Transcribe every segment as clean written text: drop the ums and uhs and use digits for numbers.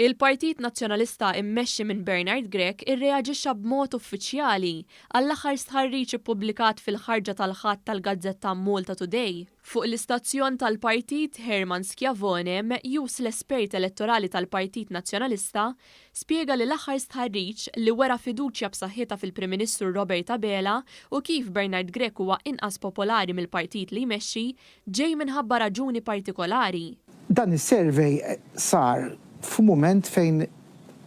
Il-Partit Nazzjonalista immexxi minn Bernard Grech irreaġixxa b'mod uffiċjali għall-aħħar stħarriġ ippubblikat fil-ħarġa tal-Ħadd tal-gazzetta Malta Today. Fuq l-istazzjon tal-partit, Herman Schiavone, meqjus l-espert elettorali tal-Partit Nazzjonalista, spjega li l-aħħar stħarriġ, li wera fiduċja b'saħħitha fil-Prim Ministru Robert Abela u kif Bernard Grech huwa inqas popolari mill-partit li jmexxi, ġej minħabba raġuni partikolari. Dan is-survey sar f'mument fejn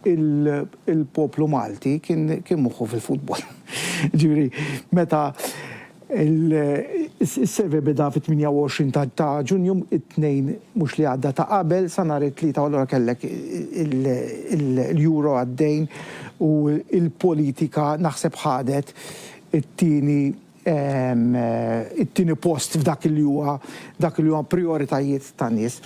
il-poplu Malti kien moħħu fil-futbol. Ġifieri meta s-survey beda fit-28 ta' Ġunju, it-Tnejn mhux li għadda ta' qabel, sa nhar it-Tlieta u allura kellek l-Euro għaddejn u l-politika naħseb ħadet it-tieni it-tieni post f'dak li huwa dak li huwa prijoritajiet tan-nies.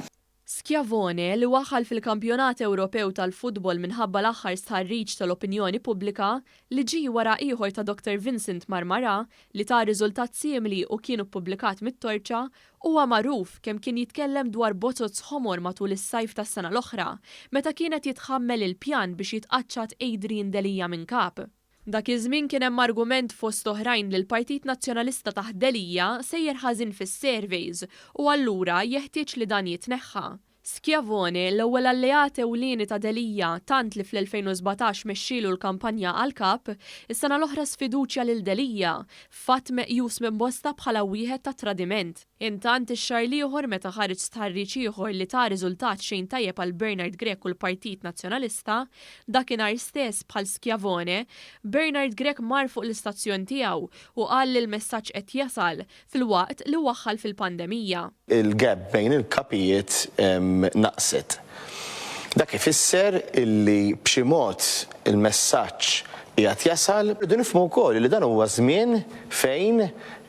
Schiavone, li waħħal fil-Kampjonat Ewropew tal-Futbol minħabba l-aħħar stħarriġ tal-opinjoni pubblika, li ġie wara ieħor ta' Doctor Vincent Marmarà li ta riżultat simili u kien ppubblikat mit-Torċa, huwa magħruf kemm kien jitkellem dwar bozoz ħomor matul is-sajf tas-sena l-oħra, meta kien qed jitħammel il-pjan biex jitqaċċat Adrian Delia minn Kap. Dak iż-żmien kien hemm argument fost oħrajn li l-Partit Nazzjonalista taħt Delia sejjer ħażin fis-surveys u allura jeħtieġ li dan jitneħħa. Schiavone, l-ewwel alleat ewlieni ta' Delia tant li fl-2017 mexxielu l-kampanja għal Kap, is-sena l-oħra sfiduċja lil Delia, fatt meqjus minn bosta bħala wieħed ta' tradiment. Intant, ix-xahar l-ieħor meta ħareġ stħarriġ ieħor li ta riżultat xejn tajjeb għal Bernard Grech u l-Partit Nazzjonalista, dakinhar stess bħal Schiavone, Bernard Grech mar fuq l-istazzjon tiegħu u qal li l-messaġġ qed jasal, filwaqt li waħħal fil-pandemija. Il-gap bejn il-kapijiet naqset. Dak ifisser illi b'xi mod il-messaġġ qiegħed jasal. Irridu nifhmu wkoll li dan huwa żmien fejn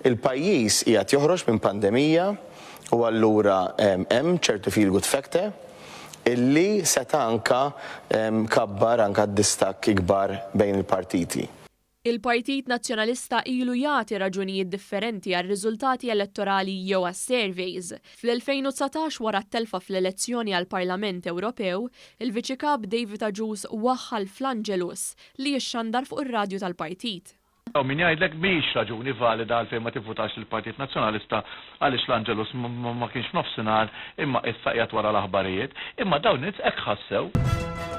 il-pajjiż qiegħed joħroġ minn pandemija u allura hemm ċertu feel good factor illi seta' anka kabbar anka d-distakk ikbar bejn il-partiti. Il-Partit Nazzjonalista ilu jagħti raġunijiet differenti għar-riżultati elettorali jew għas-surveys. Fl-2019 wara t-telfa fl-elezzjoni għall-Parlament Ewropew, il-Viċi Kap David Agius waħħal fl-Angelus li jixxandar fuq ir-radju tal-partit. Hawn min jgħidlek mhijiex raġuni valida għalfejn ma tivvutax lill-Partit Nazzjonalista għaliex l-Angelus ma kienx f'nofsinhar imma issa qiegħed wara l-aħbarijiet. Imma dawn in-nies hekk ħassew.